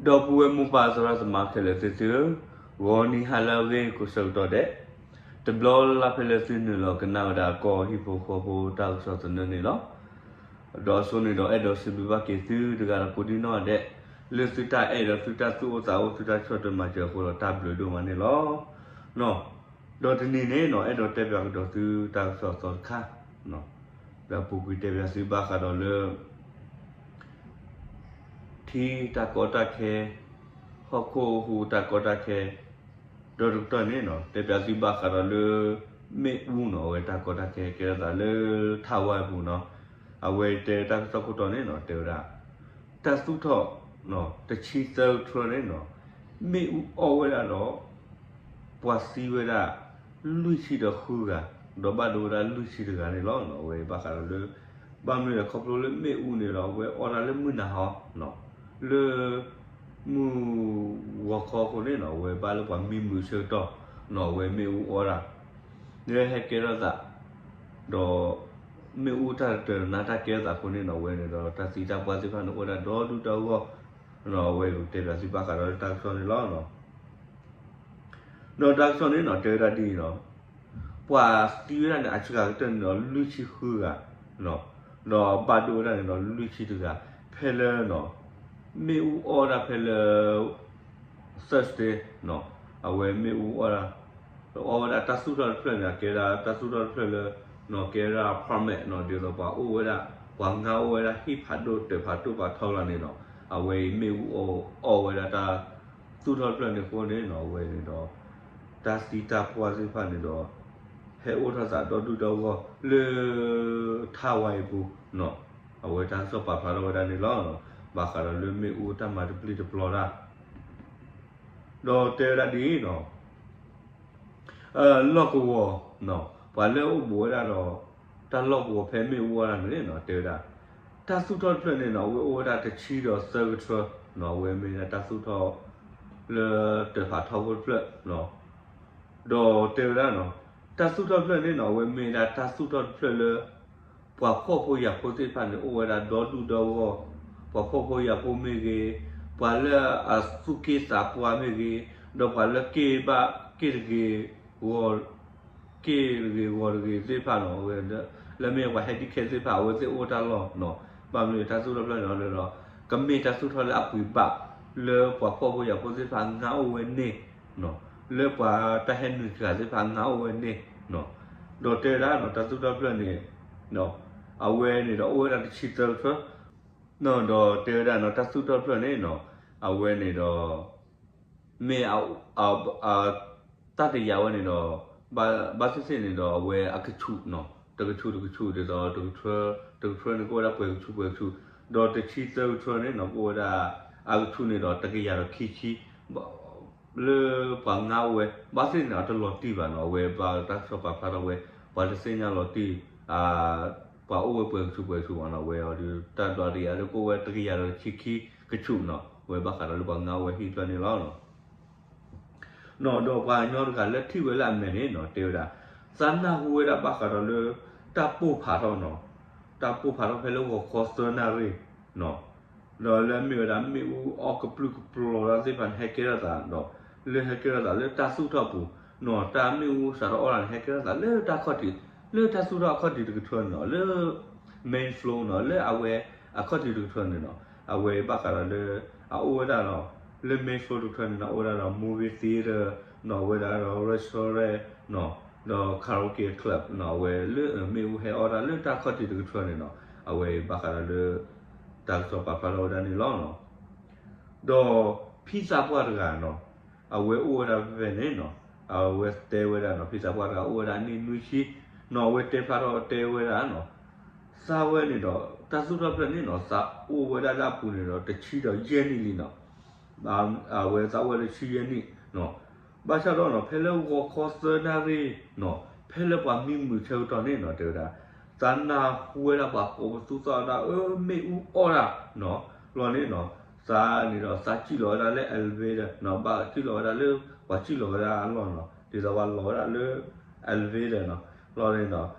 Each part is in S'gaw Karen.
ဒီပုၢ်ဝဲၢ်မိၢ်ပၢ်သရၣ်သမါခဲလၢာ်သ့ၣ်သုဧၢ, ဂီၤနံၤဟါလၢအဂ့ၤကိးဆၢကတီၢ်ဒဲး, တဘျီလၢ်လၢ်ဖဲလၢသုနုာ်လီၤကနၣ်ဝဲဒၣ်ကီၢ်ဟံၣ်ဖိဃီဖိတၢ်ကစီၣ်သနၢၣ်န့ၣ်လီၤ. ဒီးအစိန့ၣ်ဒီးအဲၣ်ဒိးစံးဘျုးဘၣ်က့ၤသုတဂၤဒီးကိးဒံနီၢ်ဒဲး, လၢသုတၢ်အဲၣ်ဒီးသုတၢ်သူၣ်အိၣ်သးအိၣ်သုတၢ်ဆီၣ်တၢ်မၤစၢၤအဃိဒီးတၢ်ဘျုးဒိၣ်မးန့ၣ်လီၤ. ဒီးတနံၤန့ၣ်နီၤ အဲၣ်ဒိးတဲပၠးကဒီးသုတၢ်ကစီၣ်အသီတခါ, ဒီးပူၤကွံာ်တဲပၠးသုဘၣ်ဃးဒီးလၢ ထံတၢ်ကီတၢ်ခဲ, ဟီၣ်ခိၣ်ဟူးတၢ်ကီတၢ်ခဲ, ဒီးတကတီၢ်န့ၣ်နီၤ တဲပၠးသုဘၣ်ဃးဒီးလၢ မ့ၣ်အူနီၤ အဝဲတၢ်ကီတၢ်ခဲ ကဲထီၣ်သးလၢထၣ်ဝါအပူၤနီၤ, အဝဲတဲတၢ်ကစီၣ်ခိၣ်တီန့ၣ်နီၤ တဲဝဲဒၣ် တၢ်သူၣ်ထီၣ် တဆံသၢကထြၢန့ၣ်နီၤ မ့ၣ်အူအီၣ်ဝဲဒၣ်ဒီး ပှၤသံဝဲဒၣ် လွံၢ်ဆံဒီးဃုဂၤ, ဒီးဘၣ်ဒိဝဲဒၣ်လွံၢ်ဆံတဂၤန့ၣ်လီၤ. အဝဲဘၣ်ဃးဒီးလၢ ဘၣ်မနုၤလဲၣ်ခီဖျိလၢမ့ၣ်အူန့ၣ်ဒီး အဝဲအီၣ်တၢ်လၢမုၢ်နၤဟီ လၢ မုၢ်ဂီၤခီအဃိန့ၣ်နီၤ အဝဲဘၣ်လၢပှၤမံမုာ်ဆၢကတီၢ်နီၤ အဝဲမ့ၣ်အူအီၣ်တၢ် လၢဟဲကဲထီၣ်သး ဒီး မ့ၣ်အူတၢ်တတၢာ်တနါတၢ်ကဲထီၣ်သးအဃိန့ၣ်နီၤ အဝဲန့ၣ်ဒီးတၢ်သံတၢ်ပှၢ်သ့ၣ်တဖၣ်န့ၣ်အိၣ်ဝဲဒၣ်ဒီဒူၣ်ဒီဂီၢ်နီၤ အဝဲကတဲပၠးသုဘၣ်ဃးဒီးလၢတၢ်ကစီၣ်န့ၣ်လီၤ. ဒီးတၢ်ကစီၣ်န့ၣ်နီၤ တဲဝဲဒၣ်ဒ်အံၤနီၤ ပှၤသံဝဲဒၣ်န့ၣ် အစှၤကတၢၢ်န့ၣ်ဒီးလွံၢ်ဆံဃုဂၤ, ဒီးဘၣ်ဒိဝဲဒၣ်န့ၣ်ဒီးလွံၢ်ဆံတဂၤ, ဖဲလၢ မ့ၣ်အူအီၣ်ဒၣ်ဖဲလၢ Thursday နီၤ အဝဲမ့ၣ်အူအီၣ်ဒၣ် အီၣ်ဝဲဒၣ်တၢ်သူၣ်ထီၣ်တဖျၢၣ်န့ၣ် အကဲဒၣ်တၢ်သူၣ်ထီၣ်တဖျၢၣ်လၢ နီၤ ကဲဒၣ် permit နီၤ ဒ်သိးပှၤအိၣ်ဝဲဒၣ် ပှၤငါအိၣ်ဝဲဒၣ်ဟံၣ်ဖးဒိၣ်တၢၢ်ဖးဒိၣ်ဖးထီလီၤန့ၣ်နီၤ အဝဲအံၤမ့ၣ်အူအီၣ်ဝဲဒၣ်တၢ်သူၣ်ထီၣ်တဖျၢၣ်န့ၣ်အဃိန့ၣ်နီၤ အဝဲန့ၣ်ဒီး တၢ်သံတၢ်ပှၢ်သ့ၣ်တဖၣ်န့ၣ်ဒီး ဟဲအိၣ်ထီၣ်သးဒီဒူၣ်ဒီဂီၢ်လၢ ထၣ်ဝါအံၤပူၤနီၤ အဝဲတၢ်ကစီၣ်ပာ်ဖျါထီၣ်ဝဲဒၣ်န့ၣ်လီၤ. ဘၣ်ဃးဒီးလၢမ့ၣ်အူတၢ်မၤတပျံၤတပျီၤတၢ် ဒီးတဲဝဲဒၣ်ဒ်အံၤနီၤ လီၢ်ကဝီၤ ပှၤလၢအအိၣ်ဘူးဝဲဒၣ်ဒီး တၢ်လီၢ်ကဝီၤဖဲမ့ၣ်အူအီၣ်တၢ်န့ၣ်နီၤ တဲဝဲဒၣ် တၢ်သူၣ်ထီၣ်တဖျၢၣ်န့ၣ်နီၤ အဝဲအိၣ်ဝဲဒၣ်တဆံဒီးသၢကထြၢနီၤ အဝဲမ့ၢ်ဒၣ်တၢ်သူၣ်ထီၣ် လၢတၢၢ်ဖးထီဖိတဖျၢၣ် ဒီးတဲဝဲဒၣ်နီၤ တၢ်သူၣ်ထီၣ်တဖျၢၣ်န့ၣ်နီၤ အဝဲမ့ၢ်ဒၣ်တၢ်သူၣ်ထီၣ်တဖျၢၣ်လၢ ပှၤဖှီၣ်ဖိယာ်ဖိသ့ၣ်တဖၣ်န့ၣ် အိၣ်ဝဲဒၣ်ဒီဒူၣ်ဒီဂီၢ်, ပှၤဖှီၣ်ဖိယာ်ဖိမ့ၢ်ဂ့ၤ, ပှၤလၢအသူၣ်က့ၣ်သးပှၢ်မ့ၢ်ဂ့ၤ, ဒီးပှၤလၢက့ၣ်ဘၣ်က့ၣ်တဂ့ၤ ဂီၤ က့ၣ်တဂ့ၤဂီၤတဂ့ၤသ့ၣ်တဖၣ်နီၤ အဝဲ လၢမ့ၢ်ပှၤ handicap သ့ၣ်တဖၣ် အဝဲသ့ၣ်အိၣ်တၢ်လီၢ်နီၤ ဘၣ်မနုၤတၢ်သူၣ်ထီၣ်တဖျၢၣ်န့ၣ်ဒီး ကမ့ၢ်တၢ်သူၣ်ထီၣ်လၢအပှ့ၤဘၣ် လၢပှၤဖှီၣ်ဖိယာ်ဖိသ့ၣ်တဖၣ်ငါအိၣ်ဝဲန့ၣ် လၢပှၤတၢ်ဟဲနုာ်စှၤသ့ၣ်တဖၣ်ငါအိၣ်ဝဲန့ၣ် ဒီးတဲဝဲဒၣ်နီၤ တၢ်သူၣ်ထီၣ်တဖျၢၣ်န့ၣ် အဝဲန့ၣ်ဒီးအိၣ်ဝဲဒၣ်တဆံသၢကထြၢ ဒီးတဲဝဲဒၣ်နီၤ တၢ်သူၣ်ထီၣ်တဖျၢၣ်န့ၣ်နီၤ အဝဲန့ၣ်ဒီး မ့ၢ် တၢ်တယာ်ဝဲန့ၣ်ဒီး ဘၣ်သ့ၣ်သ့ၣ်န့ၣ်ဒီး အဝဲအကဆူးနီၤ တကဆူးတကဆူးဒ်သိး တကထြၢန့ၣ် ကအိၣ်ဝဲဒၣ်ပှဲၤကဆူးပှဲၤကဆူး ဒီးတဆံသၢကထြၢန့ၣ်နီၤ ကအိၣ်ဝဲဒၣ် အကဆူးန့ၣ်ဒီး တကယၤဒီးခံဆံ လၢပှၤငါအိၣ်ဝဲ ဘၣ်သ့ၣ်သ့ၣ်န့ၣ် အတလီၤတံၢ်ဘၣ်နီၤ အဝဲဘၣ်တၢ်ကစီၣ်ပာ်ဖျါထီၣ်ဝဲ ပှၤတသ့ၣ်ညါလီၤတံၢ် ပှၤအိၣ်ဝဲပှဲၤကဆူးပှဲၤကဆူးဘၣ်နီၤ အဝဲအီၤဒီး တၢ်ဒွးတယာ်လၢကအိၣ်ဝဲတကယၤဒီးတဆံခံကဆူးနီၤ အဝဲဘၣ်ဃးဒီးလၢပှၤငါအိၣ်ဝဲဟံၣ်တဖျၢၣ်န့ၣ်လီၤ. ဒီးပှၤကညီတဂၤလၢထံၣ်ဝဲလၢအမဲာ်န့ၣ်နီၤ တဲဝဲဒၣ် သးနၢ်ဟူဝဲဒၣ်ဘၣ်ဃးဒီးလၢ တၢ်ပိၢ်ဖးထီၣ်နီၤ တၢ်ပိၢ်ဖးထီၣ်ဖဲလၢဂီၤခီသၢနၣ်ရံၣ်နီၤ ဒီးလၢအမ့ၢ်ဝဲဒၣ်မ့ၣ်အူအီၣ်ကပြုၢ်ကပြီၤတၢ်သ့ၣ်တဖၣ်န့ၣ် ဟဲကဲထီၣ်သးဒီး လၢဟဲကဲထီၣ်သးလၢတၢ်သူၣ်ထီၣ်ပူၤနီၤ တၢ်မ့ၣ်အူစးထီၣ်အီၣ်တၢ်န့ၣ် ဟဲကဲထီၣ်သးလၢတၢ်ခီၣ်ထံး လၢတၢ်သူၣ်ထီၣ်အခီၣ်ထံးတကထြၢန့ၣ်နီၤ လၢ main flow နီၤ လၢအဝဲအခီၣ်ထံးတကထြၢန့ၣ်နီၤ အဝဲဘၣ်ဃးဒီးလၢ အအိၣ်ဝဲဒၣ်ဒီး လၢ main flow တကထြၢန့ၣ်နီၤ အိၣ်ဝဲဒၣ်ဒီး movie theater နီၤ အဝဲဒၣ်ဒီး restaurant နီၤ ဒီး karaoke club နီၤ အဝဲလၢမ့ၣ်အူဟဲအီၣ်တၢ်လၢတၢ်ခီၣ်ထံးတကထြၢန့ၣ်နီၤ အဝဲဘၣ်ဃးဒီးလၢ တၢ်ကစီၣ်ပာ်ဖျါထီၣ်ဝဲဒၣ်န့ၣ်လီၤ. ဒီးဖံသးပှၢ်တဂၤနီၤ အဝဲအိၣ်ဝဲဒၣ်ဖဲဖဲန့ၣ်နီၤ အဝဲတဲဝဲဒၣ်နီၤ ဖံသးပှၢ်တဂၤအိၣ်ဝဲဒၣ်အနံၣ်နွံဆံနီၤ အဝဲတဲဖျါထီၣ်တဲဝဲဒၣ်နီၤ သးဝဲန့ၣ်ဒီး တၢ်သူၣ်ထီၣ်ဖျၢၣ်န့ၣ်နီၤ သးအိၣ်ဝဲဒၣ်လၢအပူၤန့ၣ်ဒီး တဆံဒီးယဲၢ်နံၣ်လံနီၤ အဝဲသးအိၣ်ဝဲလၢဆံယဲၢ်နံၣ်နီၤ ဘၣ်ဆၣ်ဒီးနီၤ ဖဲလၢဂီၤခီသၢနၣ်ရံၣ်နီၤ ဖဲလၢပှၤမံမုာ်ဆၢကတီၢ်န့ၣ်နီၤ တဲဝဲဒၣ် သးနၢ်ဟူဝဲဒၣ်ပှၤကိးပသူသ့ၣ်တဖၣ် အၢ မ့ၣ်အူအီၣ်တၢ်နီၤ လီၤန့ၣ်နီၤ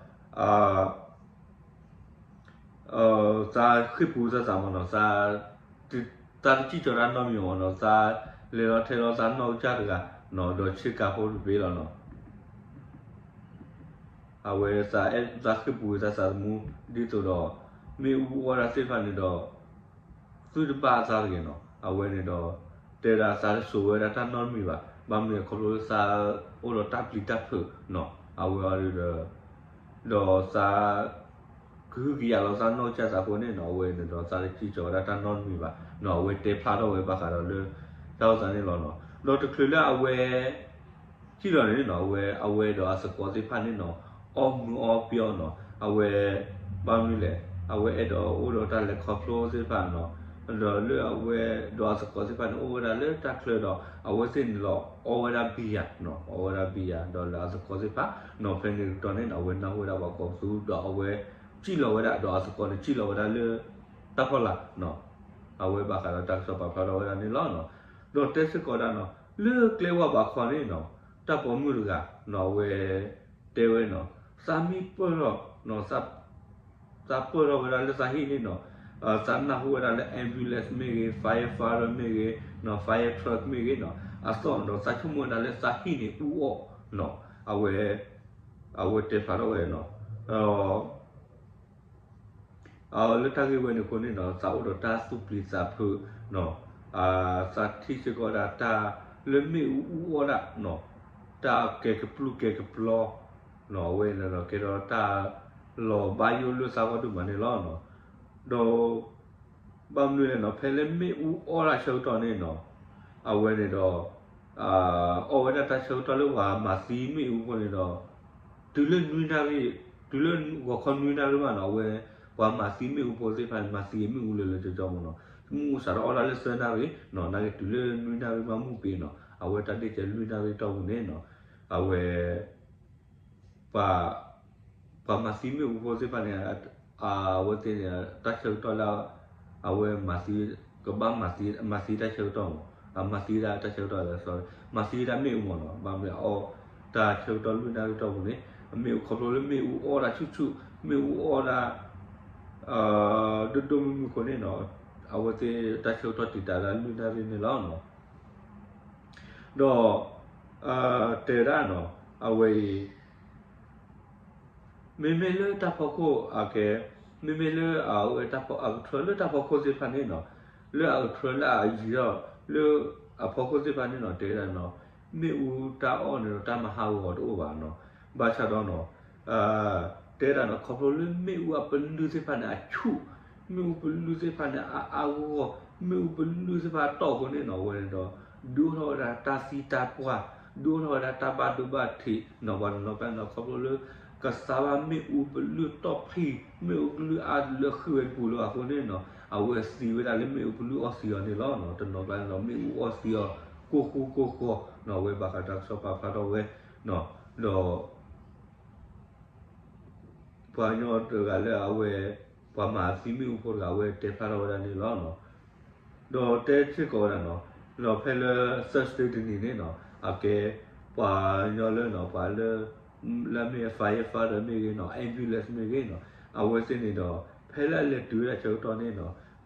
သးန့ၣ်ဒီးသးစံၣ်လီၤဝဲဒၣ်လၢ elevator နီၤ ဘၣ်စံၣ်လီၤဝဲဒၣ်လၢ ပှၤစံၣ်လီၤဝဲဒၣ်အလီၢ်နီၤ ဒ်သိးပှၤလီၤဝဲဒၣ်လၢ elevator နီၤ လီၤန့ၣ်နီၤ သးဃ့ၢ်ပူၤသးသးမးနီၤ သး သးတစံၣ်ကီၤတၢ်နီတမံၤမ့ၢ်နီၤ, သးလဲၤလီၤထဲလီၤသးနီၢ်ကစၢ်တဂၤနီၤ, ဒီးဆ့ကၤဖိတဘ့ၣ်လီၤနီၤ. အဝဲ သးဃ့ၢ်ပူၤဝဲသးသးသမူ ဒ်သိးဒီး မ့ၣ်အူအီၣ်တၢ်သ့ၣ်တဖၣ်န့ၣ်ဒီး သုတဘၣ်အသးတဂ့ၤနီၤ. အဝဲန့ၣ်ဒီး တဲဒၣ်သးတစိာ်ဝဲဒၣ်တၢ်နီတမံၤဘၣ်. ဘၣ်မနုၤလဲၣ်ခီဖျိလၢသးအိၣ်ဒီးတၢ်ပျံၤတၢ်ဖုးနီၤ, အဝဲအီၤဒီး ဒီးသး ကဟုကယာ်လီၤသးနီၢ်ကစၢ်သးဖိန့ၣ်နီၤ, အဝဲန့ၣ်ဒီးသးတစံၣ်ကီၤဝဲဒၣ်တၢ်နီတမံၤဘၣ်. အဝဲတဲဖျါထီၣ်ဝဲဘၣ်ဃးဒီးလၢ တၢ်အိၣ်သးန့ၣ်လီၤနီၤ. ဒီးတချုးလၢအဝဲ စံၣ်လီၤန့ၣ်နီၤ, အဝဲ အဝဲဒီးအသကိးသ့ၣ်တဖၣ်န့ၣ်နီၤ, အီၣ်မူအီၣ်ပၠီနီၤ, အဝဲ ဘၣ်မနုၤလဲၣ်, အဝဲအဲၣ်ဒိးအိၣ်ဒီးတၢ်လဲၤခီဖျိသ့ၣ်တဖၣ်နီၤ, ဒီးလၢအဝဲဒီးအသကိးသ့ၣ်တဖၣ်န့ၣ် အိၣ်ဝဲဒၣ်လၢတၢ်ချၢဒီး အဝဲသ့ၣ်န့ၣ်လီၤ အီဝဲဒၣ်ဘံယၤ, အီဝဲဒၣ်ဘံယၤ ဒီးလၢအသကိးသ့ၣ်တဖၣ်နီၤ, ဖဲန့ၣ်ကတီၢ်န့ၣ် အဝဲနၢ်ဟူဝဲဒၣ်ပှၤကိးပသူ ဒီးအဝဲ စံၣ်လီၤဝဲဒၣ် ဒီးအသကိးန့ၣ် စံၣ်လီၤဝဲဒၣ်လၢ တၢ်ဖီလာ် အဝဲဘၣ်ဃးဒီးတၢ်ကစီၣ်ပာ်ဖျါထီၣ်ဝဲဒၣ်န့ၣ်လီၤ. ဒီးတဲစ့ၢ်ကီးဒၣ်နီၤ, လၢကျဲဝၢ်ဘးခီန့ၣ်နီၤ, တၢ်ပိာ်မုၣ်တဂၤနီၤ, အဝဲ တဲဝဲနီၤ, သးမံပၢၢ်ထီၣ် သးပၢၢ်ထီၣ်ဝဲဒၣ်လၢသးဟံၣ်န့ၣ်နီၤ, သးနၢ်ဟူဝဲဒၣ်လၢ ambulance မ့ၢ်ဂ့ၤ, fire fighter မ့ၢ်ဂ့ၤ, fire truck မ့ၢ်ဂ့ၤနီၤ, အသီၣ်ဒီး သးဆိကမိၣ်ဝဲဒၣ်လၢသးဟံၣ်န့ၣ်အူအီၣ်နီၤ, အဝဲ အဝဲတဲဖျါထီၣ်ဝဲနီၤ. လၢတၢ်ဂ့ၢ်ဝဲန့ၣ်အဃိန့ၣ်နီၤ, သးအိၣ်ဒီးတၢ်သူၣ်ပျံၤသးဖုးနီၤ, သးထံၣ်စ့ၢ်ကီးဒၣ်တၢ်လၢမ့ၣ်အူအူအီၣ်ဒၣ်နီၤ, တၢ်ကဲကပျုၢ်ကဲကပျီနီၤ, အဝဲန့ၣ်ဒီး ကဲထီၣ်တၢ်လီၤဘၣ်ယိၣ်လၢသးဂီၢ်ဒိၣ်မးန့ၣ်လီၤ. ဒီး ဘၣ်မနုၤလဲၣ်နီၤ, ဖဲလၢမ့ၣ်အူအီၣ်တၢ်ဆၢကတီၢ်န့ၣ်နီၤ, အဝဲန့ၣ်ဒီး အီၣ်ဝဲဒၣ်တၢ်ဆၢကတီၢ်လၢပှၤမၤသံမ့ၣ်အူဖိန့ၣ်ဒီး တုၤလၢနွံနၣ်ရံၣ်, တုၤလၢဂီၤခီနွံနၣ်ရံၣ်မးနီၤ, အဝဲ ပှၤမၤသံမ့ၣ်အူဖိသ့ၣ်တဖၣ်န့ၣ် မၤသံမ့ၣ်အူလၢာ်လၢာ်ကၠီကၠီမးနီၤ, မ့ၣ်အူစးထီၣ်အီၣ်တၢ်လၢသၢနၣ်ရံၣ်နီၤ, နာ်က့တုၤလၢနွံနၣ်ရံၣ်မးမုၢ်ပ့ၤနီၤ, အဝဲတၢ်ဒ့ၣ်ကဲလွံၢ်နၣ်ရံၣ်တီၢ်ပူၤန့ၣ်နီၤ, အဝဲ ပှၤ ပှၤမၤသံမ့ၣ်အူဖိသ့ၣ်တဖၣ်န့ၣ် အဝဲသ့ၣ်န့ၣ် တၢ်ဆၢကတီၢ်လၢ အဝဲမၤသံ ကဘၣ်မၤသံ မၤသံတၢ်ဆၢကတီၢ်မး, အမၤသံဒၣ်တၢ်ဆၢကတီၢ်လၢ sorry မၤသံဒၣ်မ့ၣ်အူမးနီၤ, ဘၣ်မနုၤအီၣ်တၢ်ဆၢကတီၢ်လွံၢ်နၣ်ရံၣ်တီၢ်ပူၤန့ၣ်, မ့ၣ်အူခီဖျိလၢမ့ၣ်အူအီၣ်ဒၣ်ဆူၣ်ဆူၣ်, မ့ၣ်အူအီၣ်ဒၣ် ဒိၣ်ဒိၣ်မုၢ်မုၢ်အဃိန့ၣ်နီၤ, အဝဲသ့ၣ်တၢ်ဆၢကတီၢ်တံာ်တာ်ဒၣ်လွံၢ်နၣ်ရံၣ်န့ၣ်လီၤ. ဒီး တဲဒၣ်နီၤ, အဝဲအံၤ မ့မ့ၢ်လၢတၢ်ဖီခိၣ်အကဲ, မ့မ့ၢ်လၢအဝဲအကထြၢလၢတၢ်ဖီခိၣ်သ့ၣ်တဖၣ်န့ၣ်နီၤ, လၢအကထြၢလၢအယံၤထီၣ် လၢအဖီခိၣ်သ့ၣ်တဖၣ်န့ၣ်နီၤ, တဲဒၣ်နီၤ, မ့ၣ်အူတၢ်အီၣ်န့ၣ်ဒီးတၢ်မၤဟးဂီၤတအိၣ်ဘၣ်နီၤ, ဘၣ်ဆၣ်ဒီးနီၤ တဲဒၣ်နီၤ ခီဖျိလၢမ့ၣ်အူအပလုၢ်သ့ၣ်တဖၣ်န့ၣ်အဆူၣ်, မ့ၣ်အူပလုၢ်သ့ၣ်တဖၣ်န့ၣ်အအါဂီၢ်, မ့ၣ်အူပလုၢ်သ့ၣ်တဖၣ်တီၢ်အဃိန့ၣ်နီၤ, အဝဲန့ၣ်ဒီး ဒုးအိၣ်ထီၣ်ဝဲဒၣ်တၢ်သံတၢ်ပှၢ်, ဒုးအိၣ်ထီၣ်ဝဲဒၣ်တၢ်ဘၣ်ဒိဘၣ်ထံးနီၤ, ပှၤတနီၤကျါန့ၣ်ဒီး ခီဖျိလၢ ကစၢ်ဘၣ်မ့ၣ်အူပလုၢ်တီၢ်ဖံး, မ့ၣ်အူပလုၢ်အါတလၢဃ့ၢ်ဝဲတပူၤလၢၤဘၣ်အဃိန့ၣ်နီၤ, အဝဲသံဝဲဒၣ်လၢမ့ၣ်အူပလုၢ်အီၣ်သံအီၤန့ၣ်လီၤ. တနီၤကျါန့ၣ်ဒီး မ့ၣ်အူအီၣ်သံအီၤ ကိၢ်ဃူကိၢ်ဃီနီၤ, အဝဲဘၣ်ဃးတၢ်ကစီၣ်ပာ်ဖျါထီၣ်ဝဲနီၤ, ဒီး ပှၤကညီတဂၤလၢအဝဲ ပှၤမၤသံမ့ၣ်အူဖိတဂၤ အဝဲတဲဖျါထီၣ်ဝဲဒၣ်န့ၣ်လီၤ. ဒီးတဲစ့ၢ်ကီးဝဲဒၣ်နီၤ, ဒီးဖဲလၢ Thursday တနံၤန့ၣ်နီၤ, အကဲ ပှၤကညီလၢနီၤ, ပှၤလၢ လၢမ့ၢ် firefighter မ့ၢ်ဂ့ၤနီၤ, ambulance မ့ၢ်ဂ့ၤနီၤ, အဝဲသ့ၣ်န့ၣ်ဒီး ဖဲလၢအလဲၤတုၤဝဲဒၣ်ဆၢကတီၢ်န့ၣ်နီၤ,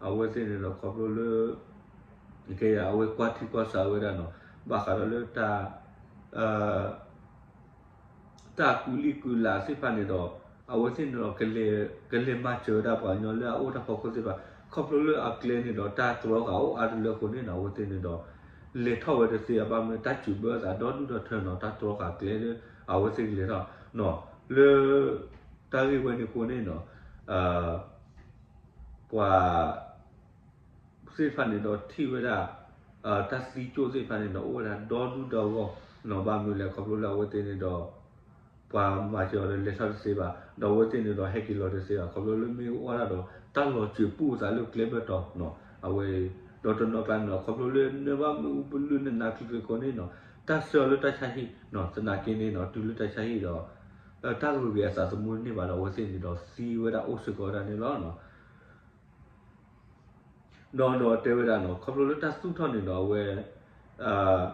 အဝဲသ့ၣ်န့ၣ်ဒီးခီဖျိလၢ ကဲယၤ အဝဲကွၢ်ထံကွၢ်ဆးဝဲဒၣ်နီၤ, ဘၣ်ဃးဒီးလၢတၢ် တၢ်ကူးလံာ်ကူးလၤသ့ၣ်တဖၣ်န့ၣ်ဒီး အဝဲသ့ၣ်န့ၣ်ဒီး ကလဲၤမၤစၢၤဝဲဒၣ်ပှၤကညီလၢအအိၣ်တၢ်ဖီခိၣ်သ့ၣ်တဖၣ်, ခီဖျိလၢအကျဲန့ၣ်ဒီး တၢ်တြီဃာ်အိၣ်အါတလၢအဃိန့ၣ်နီၤ, အဝဲသ့ၣ်န့ၣ်ဒီး လဲၤထီၣ်ဝဲတသ့ဘၣ်, ဘၣ်မနုၤတၢ်စူးဘၢအသးဒီဒူၣ်ဒီထၢနီၤ, တၢ်တြီဃာ်ကျဲလၢ အဝဲသ့ၣ်ကလဲၤထီၣ်နီၤ, လၢ တၢ်ဂ့ၢ်ဝဲန့ၣ်အဃိန့ၣ်နီၤ, ပှၤ သ့ၣ်တဖၣ်န့ၣ်ဒီးထံၣ်ဝဲဒၣ် တၢ်သံကၠိၣ်သ့ၣ်တဖၣ်န့ၣ်ဒီး အိၣ်ဝဲဒၣ်ဒီဒူၣ်ဒီဂီၢ်နီၤ, ဘၣ်မနုၤလဲၣ် ခီဖျိလၢအဝဲသ့ၣ်န့ၣ်ဒီး ပှၤမၤစၢၤအီၤဒီးလဲၤထီၣ်တသ့ဘၣ်, ဒီးအဝဲသ့ၣ်န့ၣ်ဒီးဟဲက့ၤလီၤတသ့ဘၣ်, ခီဖျိလၢမ့ၣ်အူအီၣ်ဒၣ်ဒီး တၢ်လီၤစၢၤပူၣ်အသးလၢကျဲဘၢၣ်တီၤနီၤ, အဝဲ ဒီးတနီၤကျါန့ၣ်ဒီး ခီဖျိလၢနဘၣ်မ့ၣ်အူပလုၢ်နနါချံချ့အဃိန့ၣ်နီၤ, တၢ်ဆှၢအီၤလၢတၢ်ဆါဟံၣ်နီၤ, သနာ်က့န့ၣ်နီၤ တုၤလၢတၢ်ဆါဟံၣ်ဒီး တၢ်ဂုၤက့ၤအသးသမူန့ၢ်ဘၣ်ဒီး အဝဲသ့ၣ်န့ၣ်ဒီးသံဝဲဒၣ်အိၣ်စ့ၢ်ကီးဝဲဒၣ်န့ၣ်လီၤ. ဒီးဒီးတဲဝဲဒၣ်နီၤ ခီဖျိလၢတၢ်သူၣ်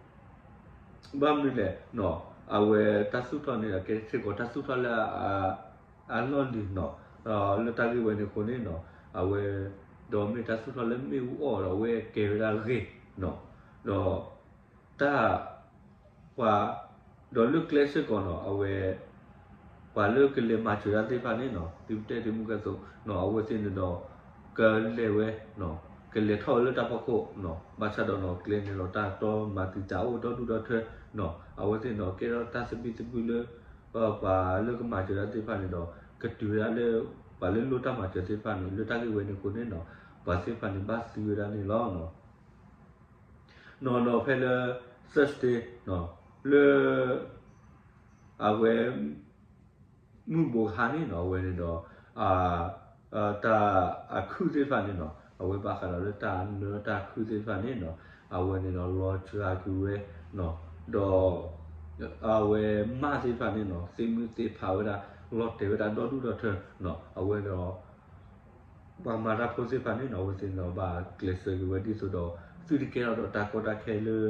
ထီၣ်န့ၣ်ဒီးအဝဲ ဘၣ်မနုၤလဲၣ်နီၤ, အဝဲတၢ်သူၣ်ထီၣ်န့ၣ်ဒီး ကဲစ့ၢ်ကီးတၢ်သူၣ်ထီၣ်လၢ အလီၢ်လံၤနီၤ, လၢတၢ်ဂ့ၢ်ဝဲန့ၣ်အဃိန့ၣ်နီၤ, အဝဲ ဒီးမ့ၢ်တၢ်သူၣ်ထီၣ်လၢမ့ၣ်အူအီၣ်ဒီးအဝဲကဲဝဲဒၣ်ဂ့ၢ်နီၤ, ဒီးတၢ် ပှၤ ဒီးလၢကျဲစ့ၢ်ကီးနီၤ အဝဲ ပှၤလၢကလဲၤမၤစၢၤတၢ်သ့ၣ်တဖၣ်န့ၣ်နီၤ ဒ်ပတဲတ့ၢ်မုၢ်ကဲသိးနီၤ အဝဲသ့ၣ်န့ၣ်ဒီး ကလဲၤဝဲ ကလဲၤထီၣ်ဝဲလၢတၢ်ဖီခိၣ်နီၤ, ဘၣ်ဆၣ်ဒီးနီၤ ကျဲန့ၣ်ဒီးတၢ်တီမၤတံာ်တာ်အိၣ်ဒီဒူၣ်ဒီထၢနီၤ, အဝဲသ့ၣ်န့ၣ်ဒီးကဲထီၣ်တၢ်သဘံၣ်သဘုၣ်လၢ ပှၤလၢကမၤစၢၤတၢ်သ့ၣ်တဖၣ်န့ၣ်ဒီး ကတုၤဝဲဒၣ်လၢ ပှၤလၢလိၣ်တၢ်မၤစၢၤသ့ၣ်တဖၣ်န့ၣ် လၢတၢ်ဂ့ၢ်ဝဲန့ၣ်အဃိန့ၣ်နီၤ ပှၤသ့ၣ်တဖၣ်န့ၣ်ဘၣ်သံဝဲဒၣ်န့ၣ်လီၤ. နီၤဒီးဖဲလၢ Thursday နီၤ လၢ အဝဲ မုၢ်ဘိးဟါန့ၣ်နီၤ အဝဲန့ၣ်ဒီး တၢ်အခုၣ်သ့ၣ်တဖၣ်န့ၣ်နီၤ အဝဲဘၣ်ဃးဒီးလၢတၢ်နၢတၢ်ခုၣ်သ့ၣ်တဖၣ်န့ၣ်နီၤ အဝဲန့ၣ်ဒီးလီၤစှၤကွံာ်ဝဲနီၤ, ဒီး အဝဲမၢ်သ့ၣ်တဖၣ်န့ၣ်နီၤ သ့ၣ်မုၢ်သ့ၣ်ဖးဝဲဒၣ် လီၤတဲာ်ဝဲဒၣ်ဒီဒူၣ်ဒီထၢနီၤ အဝဲဒီး ပှၤမၤတၢ်ဖိသ့ၣ်တဖၣ်န့ၣ်နီၤ အဝဲသ့ၣ်န့ၣ်ဒီးဘၣ်ကျဲးစၢးက့ၤဝဲဒ်သိးဒီး သုတကဲထီၣ်ဒီးတၢ်ကီတၢ်ခဲလၢ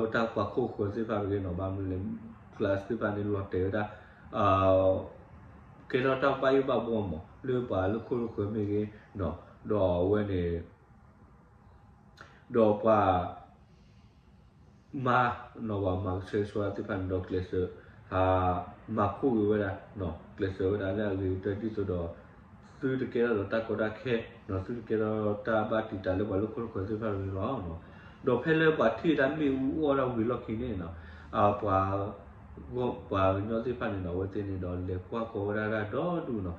တၢ်ကွၢ်ခိၣ်ဃၢၤသ့ၣ်တဖၣ်တဂ့ၤနီၤ ဘၣ်မနုၤလဲၣ် class သ့ၣ်တဖၣ်န့ၣ်လီၤတဲာ်ဝဲဒၣ် ကဲထီၣ်တၢ်ဘၣ်ယိၣ်ဘၣ်ဘှီမး လၢပှၤလၢခိၣ်လၢဃၢၤမ့ၢ်ဂ့ၤနီၤ ဒီးအဝဲန့ၣ် ဒီးပှၤ မၤနီၤ ပှၤမၤကဆှဲကဆှီသ့ၣ်တဖၣ်န့ၣ်ဒီးကျဲးစၢး ဟး မၤဖှိၣ်က့ၤဝဲဒၣ် ကျဲးစၢးဝဲဒၣ်လၢအဂ့ၤကတၢၢ်ဒ်သိးဒီး သုတကဲထီၣ်ဒီးတၢ်ကီတၢ်ခဲ သုတကဲထီၣ်တၢ်ဘၣ်တံာ်တာ်လၢပှၤလၢခိၣ်လၢဃၢၤသ့ၣ်တဖၣ်တဂ့ၤလီၤ. ဒီးဖဲလၢပှၤထံၣ်တၢ်မ့ၣ်အူအီၣ်ဒၣ်ဝံၤလီၢ်ခံန့ၣ်နီၤ ပှၤ ပှၤကညီသ့ၣ်တဖၣ်န့ၣ်နီၤ အဝဲသ့ၣ်န့ၣ်ဒီးလဲၤကွၢ်ကီဝဲဒၣ်ဒၣ်ဒီဒူၣ်နီၤ ပှၤမ့ၢ်လဲၤပာ်ဖှိၣ်သး ဒီး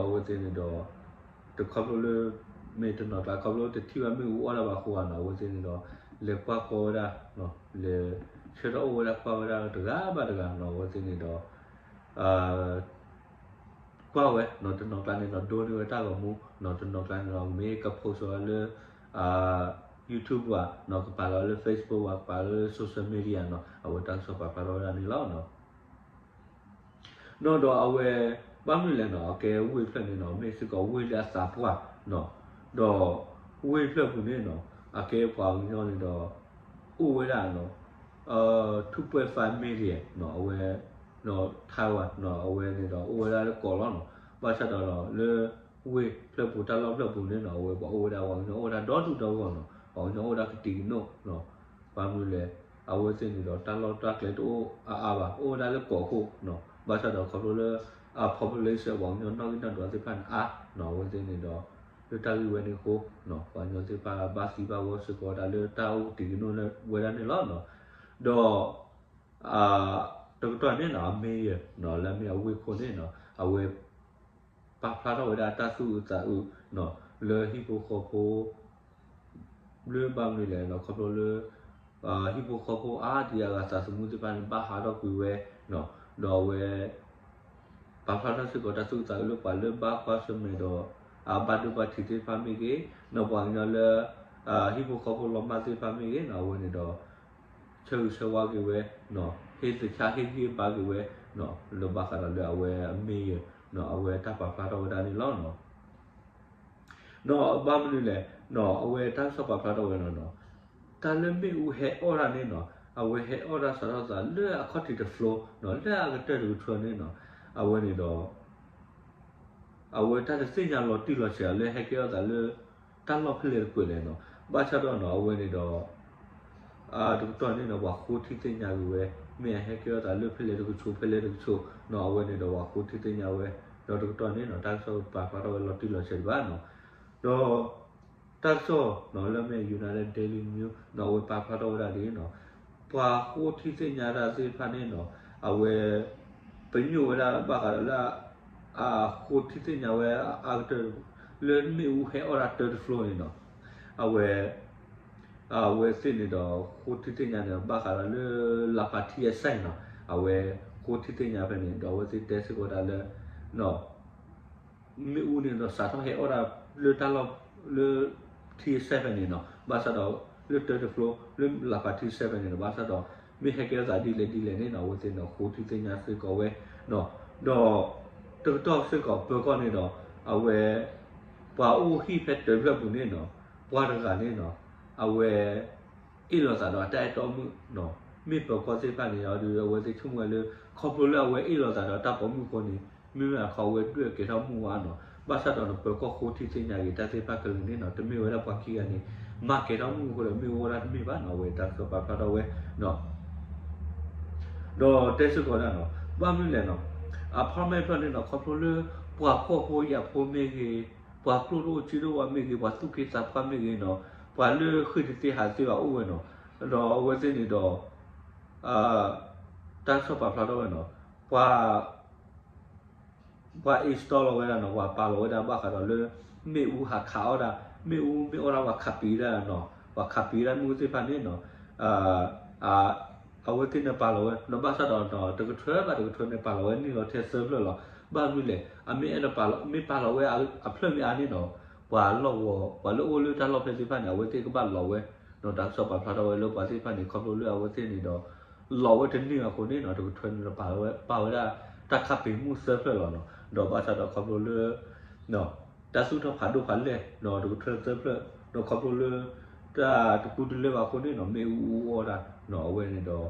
အဝဲသ့ၣ်န့ၣ်ဒီး တခီဖျိလၢ မ့ၢ်တနီၤကျါ ခီဖျိတထံၣ်ဘၣ်မ့ၣ်အူအီၣ်ဒၣ်ဘၣ်အဃိဧါနီၤ အဝဲသ့ၣ်န့ၣ်ဒီး လဲၤကွၢ်ကီဝဲဒၣ် လဲၤဆၢထၢၣ်အိၣ်ဝဲဒၣ်ကွၢ်ဝဲဒၣ်တဂၤဘၣ်တဂၤနီၤ အဝဲသ့ၣ်န့ၣ်ဒီး ကွၢ်ဝဲနီၤ တနီၤကျါန့ၣ်ဒီး ဒိန့ၢ်ဝဲတၢ်ဂီၤမူနီၤ တနီၤကျါန့ၣ်ဒီး မ့ၢ်က post ဝဲလၢ YouTube ဝဲနီၤ ကပာ်လီၤလၢ Facebook ဝဲ ကပာ်လီၤလၢ social media နီၤ အဝဲတၢ်ကစီၣ်ပာ်ဖျါထီၣ်ဝဲဒၣ်န့ၣ်လီၤ. နီၤဒီးအဝဲ ဘၣ်မနုၤလဲၣ်နီၤ အကဲဝ့ၢ်ဖျၢၣ်န့ၣ်နီၤ မ့ၢ်စ့ၢ်ကီးဝ့ၢ်လၢအသးပှၢ်နီၤ ဒီးဝ့ၢ်ဖျၢၣ်ပူၤန့ၣ်နီၤ အကဲပှၤကညီန့ၣ်ဒီး အိၣ်ဝဲဒၣ်နီၤ two point five million နီၤ အဝဲ Taiwan နီၤ အဝဲန့ၣ်ဒီးအိၣ်ဝဲဒၣ်လၢကီးလီၤနီၤ ဘၣ်ဆၣ်ဒီးလၢ ဝ့ၢ်ဖျၢၣ်ပူၤ တၢ်လီၢ်ဖျၢၣ်ပူၤန့ၣ်နီၤ အဝဲပှၤအိၣ်ဝဲဒၣ် ပှၤကညီအိၣ်ဝဲဒၣ်ဒီဒူၣ်ဒီဂီၢ်နီၤ ပှၤကညီအိၣ်ဝဲဒၣ်ကတံၤကနိၣ်နီၤ ဘၣ်မနုၤလဲၣ် အဝဲသ့ၣ်န့ၣ်ဒီး တၢ်လီၢ်တၢ်ကျဲတအိၣ်အါအါဘၣ် အိၣ်ဝဲဒၣ်လၢကီးခိၣ်နီၤ ဘၣ်ဆၣ်ဒီးခီဖျိလၢ အ population ပှၤကညီနီၣ်ဂံၢ်နီၣ်ဒွးသ့ၣ်တဖၣ်န့ၣ်အါနီၤ အဝဲသ့ၣ်န့ၣ်ဒီး လၢတၢ်ဂ့ၢ်ဝဲန့ၣ်အဃိ ပှၤကညီသ့ၣ်တဖၣ်ဘၣ်သံဘၣ်ဂီၢ်စ့ၢ်ကီးဝဲဒၣ်လၢတၢ်အိၣ်ကတံၤကနိၣ်ဝဲဒၣ်န့ၣ်လီၤ. ဒီး တကတီၢ်န့ၣ်နီၤ အ mayor နီၤ လၢအမ့ၢ်အဝ့ၢ်ခိၣ်န့ၣ်နီၤ အဝဲ ပာ်ဖျါထီၣ်ဝဲဒၣ်တၢ်သူၣ်အုးသးအုးနီၤ လၢဟံၣ်ဖိဃီဖိ လၢဘၣ်မနုၤလဲၣ်နီၤ ခီဖျိလၢ ဟံၣ်ဖိဃီဖိအါဒံအါဂၤသးသမူသ့ၣ်တဖၣ်န့ၣ် ဘၣ်ဟးထီၣ်ကွံာ်ဝဲနီၤ ဒီးအဝဲ ပာ်ဖျါထီၣ်စ့ၢ်ကီးတၢ်သူၣ်အုးသးအုးလၢပှၤလၢဘၣ်ကွၢ်ဆၢၣ်မဲာ်ဒီး အဘၣ်ဒိဘၣ်ထံးသ့ၣ်တဖၣ်မ့ၢ်ဂ့ၤ, နီၢ်ပှၤကညီလၢ ဟံၣ်ဖိဃီဖိလီၤမၢ်သ့ၣ်တဖၣ်မ့ၢ်ဂ့ၤနီၤ အဝဲန့ၣ်ဒီး ဆၢဂ့ၤဆၢဝါက့ၤဝဲ, ဟ့ၣ်သဆၣ်ဟ့ၣ်ဂံၢ်ဘါက့ၤဝဲ, လၢဘၣ်ဃးဒီးလၢအဝဲအမ့ၢ်ယဲ, အဝဲတၢ်ပာ်ဖျါထီၣ်ဝဲဒၣ်န့ၣ်လီၤ. နီၢ်ဘၣ်မနုၤလဲၣ်, အဝဲတၢ်ကစီၣ်ပာ်ဖျါထီၣ်ဝဲနီၤ, တၢ်လၢမ့ၣ်အူဟဲအီၣ်တၢ်န့ၣ်နီၤ, အဝဲဟဲအီၣ်တၢ်စးထီၣ်သးလၢအခီၣ်ထံးတဖျိ, လၢအကတၢၢ်တကထၢန့ၣ်နီၤ, အဝဲန့ၣ်ဒီး အဝဲတၢ်တသ့ၣ်ညါလီၤတံၢ်လီၤဆဲးလၢဟဲကဲထီၣ်သးလၢ တၢ်လီၢ်ဖဲလဲၣ်တကွဲးလဲၣ်နီၤ, ဘၣ်ဆၣ်ဒီးနီၤ အဝဲန့ၣ်ဒီး တကတီၢ်န့ၣ်နီၤ ပှၤဃိထံသ့ၣ်ညါက့ၤဝဲ, မ့ၢ်အဟဲကဲထီၣ်သးလၢဖဲလဲၣ်တကဆိး ဖဲလဲၣ်တကဆိးနီၤ, အဝဲန့ၣ်ဒီးပှၤဃိထံသ့ၣ်ညါဝဲ, ဒီးတကတီၢ်န့ၣ်နီၤ တၢ်ကစီၣ်ပာ်ဖျါထီၣ်ဝဲလီၤတံၢ်လီၤဆဲးဒံးဘၣ်နီၤ, ဒီး တၢ်ကစီၣ်နီၤ လၢမ့ၢ် United Daily News နီၤ အဝဲပာ်ဖျါထီၣ်ဝဲဒၣ်ဒ်နီၤ, ပှၤဃိထံသ့ၣ်ညါတၢ်သ့ၣ်တဖၣ်န့ၣ်နီၤ, အဝဲ ပညိၣ်ဝဲဒၣ်ဘၣ်ဃးဒီးလၢ အဃိထံသ့ၣ်ညါဝဲအါကတၢၢ် လၢမ့ၣ်အူဟဲအီၣ်တၢ်တၢတဖျိန့ၣ်နီၤ, အဝဲ အဝဲသ့ၣ်န့ၣ်ဒီး ဃိထံသ့ၣ်ညါန့ၣ် ဘၣ်ဃးဒီးလၢ လၢဖးထံအစဲးနီၤ, အဝဲဃိထံသ့ၣ်ညါဖဲန့ၣ် ဒီးအဝဲသ့ၣ်တဲစ့ၢ်ကီးဒၣ်လၢ မ့ၣ်အူန့ၣ်ဒီး စးထီၣ်ဟဲအီၣ်ဒၣ်လၢတၢ်လီၢ် လၢထံအစဲးဖဲန့ၣ်နီၤ, ဘၣ်ဆၣ်ဒီး လၢတၢတဖျိ လၢလၢဖးထံအစဲးဖဲန့ၣ်နီၤ, ဘၣ်ဆၣ်ဒီး မ့ၢ်ဟဲကဲထီၣ်သးဒ်လဲၣ်ဒ်လဲၣ်န့ၣ်နီၤ, အဝဲသ့ၣ်န့ၣ် ဃိထံသ့ၣ်ညါစ့ၢ်ကီးဝဲနီၤ, ဒီး တကတီၢ်စ့ၢ်ကီးပၢၤကီၢ်န့ၣ်ဒီး အဝဲ ပှၤအိၣ်ဟံၣ်ဖဲတၢဖျၢၣ်ပူၤန့ၣ်နီၤ, ပှၤတဂၤန့ၣ်နီၤ, အဝဲ အ့ၣ်လိာ်သးဒီးတၢ်အဲၣ်တီမုၣ်နီၤ, မ့ၢ်ပၢၤကီၢ်သ့ၣ်တဖၣ်န့ၣ်ဒီး အဝဲသ့ၣ်ဆိကမိၣ်ဝဲလၢ ခီဖျိလၢအဝဲအ့ၣ်လိာ်သးဒီးတၢ်ပိာ်မုၣ်အဃိန့ၣ် မ့မ့ၢ်အခီအဝဲဒွဲၣ်ကဲထီၣ်မုၢ်ဝါနီၤ, ဘၣ်ဆၣ်ဒီးနပၢၤကီၢ်ဃိထံသ့ၣ်ညါက့ၤ တၢ်သ့ၣ်တဖၣ်ကလုာ်န့ၣ်နီၤ တမ့ၢ်ဝဲဒၣ်ပှၤခံဂၤန့ၣ် မၤကဲၤထီၣ်မုၢ်အဃိဒီး မ့ၣ်အူအီၣ်တၢ်တမ့ၢ်ဘၣ်နီၤ အဝဲတၢ်ကစီၣ်ပာ်ဖျါထီၣ်ဝဲနီၤ ဒီးတဲစ့ၢ်ကီးဒၣ်နီၤ ဘၣ်မနုၤလဲၣ်နီၤ အဖီမဲဖျၢၣ်န့ၣ်နီၤ ခီဖျိလၢ ပှၤဖှီၣ်ဖိယာ်ဖိမ့ၢ်ဂ့ၤ, ပှၤကျိၣ်တအိၣ်စ့တအိၣ်မ့ၢ်ဂ့ၤ, ပှၤသူၣ်က့သးပှၢ်မ့ၢ်ဂ့ၤနီၤ, ပှၤလၢဃ့ၢ်တသ့ဟးတသ့ဘၣ်အိၣ်ဝဲနီၤ, ဒီးအဝဲသ့ၣ်န့ၣ်ဒီး တၢ်ကစီၣ်ပာ်ဖျါထီၣ်ဝဲနီၤ, ပှၤ ပှၤ install လီၤဝဲဒၣ်နီၤ, ပှၤပာ်လီၤဝဲဒၣ်ဘၣ်ဃးဒီးလၢ မ့ၣ်အူဟးခးအီၣ်ဒၣ်, မ့ၣ်အူမ့ၢ်အီၣ်ဒၣ်ပှၤခးပံၤဒၣ်နီၤ, ပှၤခးပံၤဒၣ်မ့ၣ်အူသ့ၣ်တဖၣ်န့ၣ်နီၤ, အဝဲသ့ၣ်န့ၣ်ပာ်လီၤဝဲနီၤ, ဘၣ်ဆၣ်ဒီးတကထၢဘၣ်တကထၢန့ၣ် ပာ်လီၤဝဲန့ၢ်လီၤထဲသၢဖျၢၣ်လီၤ. ဘၣ်မနုၤလဲၣ်, အမ့ၢ်အဲၣ်ဒိးပာ်လီၤ, မ့ၢ်ပာ်လီၤဝဲအဖျၢၣ်မ့ၢ်အါန့ၣ်နီၤ, ပှၤလီၢ်ဝီၤ ပှၤလၢအိၣ်လၢတၢ်လီၢ်ဖဲသ့ၣ်တဖၣ်န့ၣ် အဝဲသ့ၣ်ကဘၣ်လီၤဝဲနီၤ, တၢ်ကစီၣ်ပာ်ဖျါထီၣ်ဝဲလၢပှၤသ့ၣ်တဖၣ်န့ၣ် ခီဖျိလၢအဝဲသ့ၣ်န့ၣ်ဒီး လီၤဝဲတန့ၢ်အဃိန့ၣ်နီၤ, တကထၢန့ၣ်ဒီးပာ်ဝဲဒၣ်တၢ်ခးပံၤမ့ၣ်အူသၢဖျၢၣ်လီၤနီၤ, ဒီးဘၣ်ဆၣ်ဒီးခီဖျိလၢ တၢ်သူၣ်ထီၣ်ဖးဒိၣ်ဖးလဲၢ်နီၤ, တကထၢသၢဖျၢၣ်နီၤ, ခီဖျိလၢ တၢ်တကူတလၢဘၣ်အဃိန့ၣ်နီၤ, မ့ၣ်အူအူအီၣ်ဒၣ်နီၤ, အဝဲန့ၣ်ဒီး သး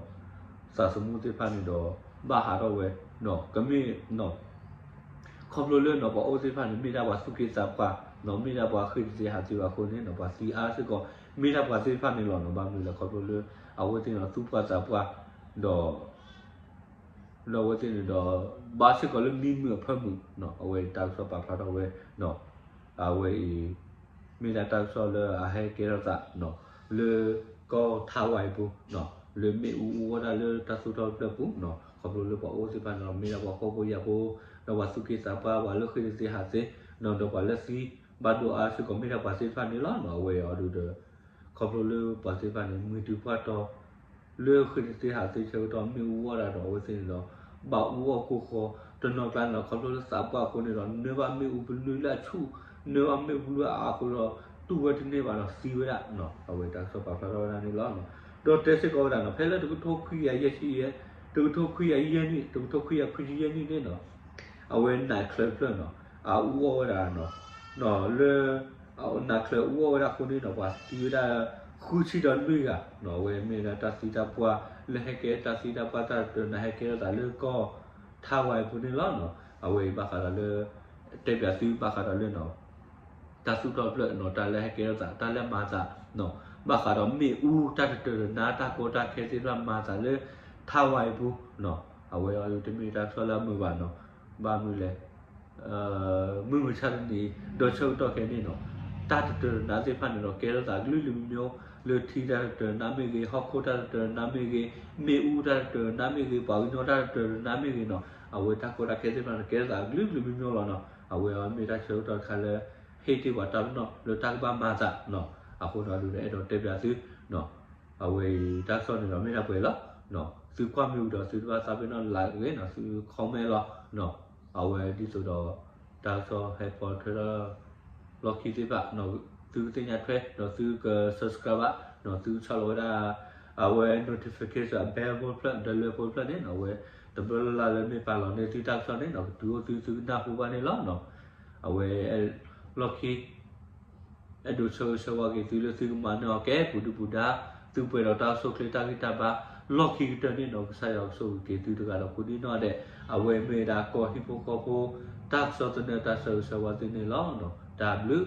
သမူသ့ၣ်တဖၣ်န့ၣ်ဒီး ဘၣ်ဟးထီၣ်ဝဲနီၤ, ကမ့ၢ်နီၤ ခီဖျိလၢနီၤ ပှၤအိၣ်သ့ၣ်တဖၣ်န့ၣ် မ့ၢ်ဒၣ်ပှၤသူၣ်က့သးပှၢ်နီၤ, မ့ၢ်ဒၣ်ပှၤဃ့ၢ်တသ့ဟးတသ့ဘၣ်အဃိန့ၣ်နီၤ, ပှၤသံအါစ့ၢ်ကီး မ့ၢ်ဒၣ်ပှၤသ့ၣ်တဖၣ်န့ၣ်လီၤနီၤ, ဘၣ်မနုၤလဲၣ် ခီဖျိလၢ အဝဲသ့ၣ်န့ၣ်ဒီး သူၣ်ပှၢ်သးပှၢ် ဒီး ဒီးအဝဲသ့ၣ်န့ၣ်ဒီး ဘၣ်စ့ၢ်ကီးလၢမံမုာ်အဖၢမုာ်နီၤ, အဝဲတၢ်ကစီၣ်ပာ်ဖျါထီၣ်ဝဲနီၤ, အဝဲအံၤ မ့ၢ်ဒၣ်တၢ်ကစီၣ်လၢအဟဲကဲထီၣ်သးနီၤ, လၢကီၢ်ထါဝါအံၤပူၤနီၤ, လၢမ့ၣ်အူအူဝဲဒၣ်လၢတၢ်သူၣ်ထီၣ်ဖျၢၣ်ပူၤနီၤ, ခီဖျိလၢပှၤအိၣ်သ့ၣ်တဖၣ်န့ၣ်ဒီး မ့ၢ်ဒၣ်ပှၤဖှီၣ်ဖိယာ်ဖိ ဒီးပှၤသူၣ်က့သးပှၢ် ပှၤလၢဃ့ၢ်တသ့ဟးတသ့နီၤ, ဒီးပှၤလၢသံဘၣ်ဒိအါစ့ၢ်ကီး မ့ၢ်ဒၣ်ပှၤသ့ၣ်တဖၣ်န့ၣ်လီၤနီၤ, အဝဲအံၤအီၤဒုးဒီး ခီဖျိလၢပှၤသ့ၣ်တဖၣ်န့ၣ် မုၢ်တုၤပှၢ်တီၤ လၢဃ့ၢ်တသ့ဟးတသ့ဆၢကတီၢ် မ့ၣ်အူအီၣ်ဒၣ်ဒီး အဝဲသ့ၣ်န့ၣ်ဒီး ဘၣ်အူအီၣ်ကိၢ်ဃီ တနီၤကျါန့ၣ်ဒီး ခီဖျိလၢသးပှၢ်အဃိန့ၣ်ဒီး နၢဘၣ်မ့ၣ်အူပလုၢ်လၢအဆူၣ် နၢဘၣ်မ့ၣ်အူပလုၢ်အါအဃိဒီး တူၢ်ဝဲတန့ၢ်ဘၣ်ဒီးသံဝဲဒၣ်နီၤ, အဝဲတၢ်ကစီၣ်ပာ်ဖျါထီၣ်ဝဲဒၣ်န့ၣ်လီၤ. ဒီးတဲစ့ၢ်ကီးဝဲဒၣ်နီၤ, ဖဲလၢတကထိခွံကယၤယဲၢ်ဆံယဲၢ်, တကထိခွံကယၤယဲၢ်နံၣ် တကထိခွံကယၤခွံဆံယဲၢ်နံၣ်န့ၣ်နီၤ, အဝဲနးချၢတဖျၢၣ်နီၤ, အအူအီၣ်ဝဲဒၣ်နီၤ, လၢ နးချၢအူအီၣ်ဝဲဒၣ်အဃိန့ၣ်ဒီး ပှၤသံဝဲဒၣ် ဃုဆံဒီးလွံၢ်ဂၤနီၤ, အဝဲမ့ၢ်ဒၣ်တၢ်သံတၢ်ပှၢ် လၢဟဲကဲတၢ်သံတၢ်ပှၢ်တၢ်တတၢၤနါဟဲကဲထီၣ်သးလၢကီၢ်ထါဝါအံၤပူၤန့ၣ်လီၤနီၤ, အဝဲအံၤဘၣ်ဃးဒီးလၢ တဲပၠးသုဘၣ်ဃးဒီးလၢနီၤ တၢ်သူၣ်ထီၣ်ဖျၢၣ်နီၤ, တၢ်လၢဟဲကဲထီၣ်သး တၢ်လၢမၤသးနီၤ, ဘၣ်ဃးဒီးမ့ၣ်အူတၢ်တတၢၤတနါ တၢ်ကီတၢ်ခဲသ့ၣ်တဖၣ်မၤသးလၢ ထါဝါအံၤပူၤနီၤ, အဝဲအံၤတမ့ၢ်တၢ်ကစီၣ်လၢအမုာ်ဘၣ်နီၤ, ဘၣ်မနုၤလဲၣ် မုၢ်မဆါတနံၤ ဒီးဆၢကတီၢ်ခဲအံၤန့ၣ်နီၤ, တၢ်တတၢၤတနါသ့ၣ်တဖၣ်န့ၣ်ဒီး ကဲထီၣ်သးကလုာ်ကလုာ်မံၤမံၤ, လၢထံတၢ်တတၢၤတနါမ့ၢ်ဂ့ၤ, ဟီၣ်ခိၣ်တၢ်တတၢၤတနါမ့ၢ်ဂ့ၤ, မ့ၣ်အူတၢ်တတၢၤတနါမ့ၢ်ဂ့ၤ, ပှၤကညီတၢ်တတၢၤတနါမ့ၢ်ဂ့ၤနီၤ, အဝဲတၢ်ကီတၢ်ခဲသ့ၣ်တဖၣ်န့ၣ် ကဲထီၣ်သးကလုာ်ကလုာ်မံၤမံၤလီၤနီၤ, အဝဲအံၤမ့ၢ်တၢ်ဆၢကတီၢ်တခါလၢ ဟ့ၣ်တ့ၢ်ပှၤတၢ်ပနီၣ်လၢတၢ်ကဘၣ်မၤသးနီၤ, အဃိနီၤ ဒုးဒီးအဲၣ်ဒိးတဲပၠးသုနီၤ, အဝဲအံၤတၢ်ကစီၣ်န့ၣ်ဒီးမ့ၢ်ဒၣ်ပှဲၤလီၤ, သုကွၢ်မ့ၢ်ဝံၤဒီး သုတဘၣ်သးပ့ၤနီၣ် like ဂ့ၤနီၤ, သု comment လီၤနီၤ, အဝဲဒ်သိးဒီး တၢ်ကစီၣ်ဟဲပိာ်ထွဲထီၣ် လီၢ်ခံသ့ၣ်တဖၣ်နီၤ, သုကသ့ၣ်ညါထွဲဒီးသုက subscribe ဘၣ်နီၤ, သုကဆီၣ်လီၤဝဲဒၣ် အဝဲ notification bell ဖိတဖျၢၣ် ဒီးလၢဖိတဖျၢၣ်န့ၣ်နီၤ, အဝဲတဘျီလၢ်လၢ်လၢမ့ၢ်ပာ်လီၤန့ၢ်သုတၢ်ကစီၣ်န့ၣ်နီၤ ကတုၤအိၣ်သု သုကနၢ်ဟူဘၣ်န့ၣ်လီၤနီၤ, အဝဲ လီၢ်ခံ အဲၣ်ဒိးဆၢဂ့ၤဆၢဝါက့ၤသုလၢသုကမၤနၢၤအီၤကဲပူၤဒုပူၤဒါ, သုပှဲၤဒီးတၢ်အိၣ်ဆူၣ်အိၣ်ချ့တၢ်ဂံၢ်တၢ်ဘါ, လီၢ်ခံကတၢၢ်န့ၣ်နီၤ ကစၢ်ယွၤကဆိၣ်ဂ့ၤက့ၤသုတဂၤဒီးကိးဒံနီၢ်ဒဲး, အဝဲမ့ၢ်ဝဲဒၣ်ကီၢ်ဟံၣ်ဖိဃီဖိ တၢ်ကစီၣ်သနၢၣ်တၢ်ဆၢဂ့ၤဆၢဝါသုန့ၣ်လီၤနီၤ, တၢ်ဘျုး